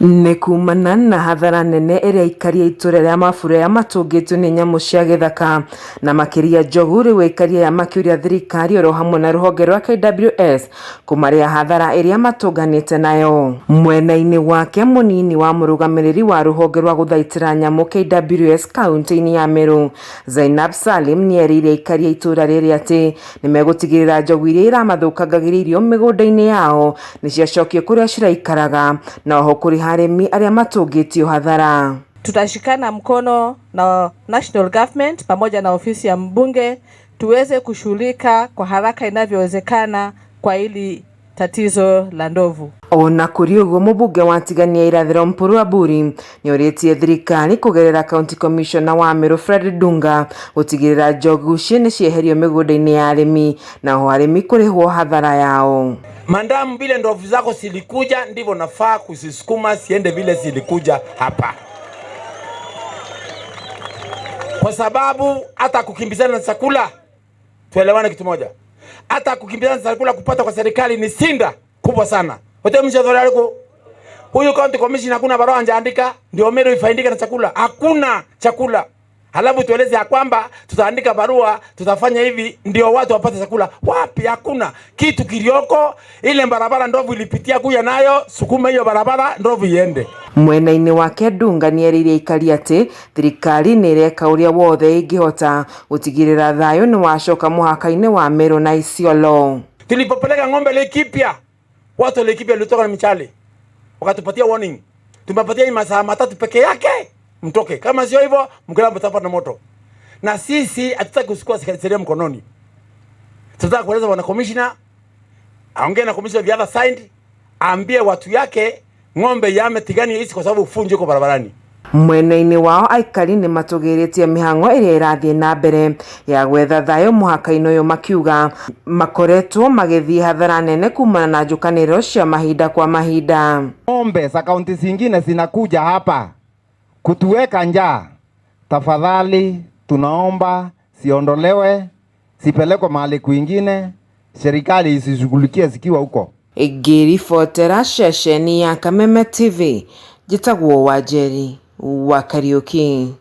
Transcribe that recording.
Nĩ kumana na hathara nene ĩrĩa aikari a itũra rĩa Maburea matũngĩtio nĩ nyamũ cia gĩthaka na makĩria njogu, rĩu aikari aya makĩũria thirikari oro hamwe na rũhonge rwa KWS kũmarĩha hathara ĩrĩa matũnganĩte nayo. Mwena-inĩ wake mũnini wa mũrũgamĩrĩri wa rũhonge rwa gũthaitĩra nyamũ KWS kaunti-inĩ ya Meru, Zainab Salim nĩerĩire aikari a itũra rĩrĩ atĩ nĩmegũtigĩrĩra njogu iria iramathũkangagĩria irio mĩgũnda-inĩ yao nĩciacokio kũrĩa ciraikaraga na oho kũrĩha arĩmi arĩa matũngĩtio hathara. Tutashikana mkono na national government pamoja na ofisi ya mbunge tuweze kushughulika kwa haraka inavyowezekana kwa hili tatizo la ndovu. Ona kũrĩ ũguo, mũmbunge wa Tigania Irathĩro Mpuru Aburi nĩorĩtie thirikari kũgerera County Commissioner wa Meru Fred Ndunga gũtigĩrĩra njogu ici nĩcieherio mĩgũnda-inĩ ya arĩmi na oho arĩmi kũrĩhwo hathara yao. Mandamu, vile ndovu zako zilikuja ndivyo nafaa kuzisukuma siende vile zilikuja hapa, kwa sababu hata kukimbizana na chakula, tuelewane kitu moja, hata kukimbizana na chakula kupata kwa serikali ni sinda kubwa sana. Huyu county commissioner hakuna barua hajaandika ndio Meru ifaidike na chakula, hakuna chakula. Halafu tueleze ya kwamba tutaandika barua, tutafanya hivi ndio watu wapate chakula. Wapi? Hakuna kitu kilioko. Ile barabara ndovu ilipitia kuya nayo, sukuma hiyo barabara ndovu iende. Mwena-inĩ wake Ndunga nĩerĩire aikari atĩ thirikari nĩ ĩreka ũrĩa wothe ĩngĩhota gũtigĩrĩra thayũ nĩwacoka mũhaka-inĩ wa Meru na Isiolo. Tulipopeleka ng'ombe Laikipia, watu wa Laikipia walitoka na michale wakatupatia warning, tumepatia masaa 3 peke yake mtoke, kama sio hivyo mkila mtapata na moto. Na sisi hatutaki kuchukua sheria mkononi, tunataka kueleza bwana commissioner aongee na commissioner the other side, aambie watu yake ng'ombe yametigani hizi kwa sababu funjo iko barabarani. Mwena-inĩ wao aikari nĩ matũgĩrĩtie mĩhang'o ĩrĩa ĩrathiĩ na mbere ya gwetha thayũ mũhaka-inĩ ũyũ, makiuga makoretwo magĩthiĩ hathara nene kumana na njũkanĩrĩro cia mahinda kwa mahinda. Ng'ombe za kaunti zingine zinakuja hapa kutuweka njaa. Tafadhali tunaomba siondolewe, sipelekwe mahali kwingine, serikali isishughulikie zikiwa huko. Ngĩribotera ceceni ya Kameme TV, njĩtagwo Wanjeri wa Kariũki.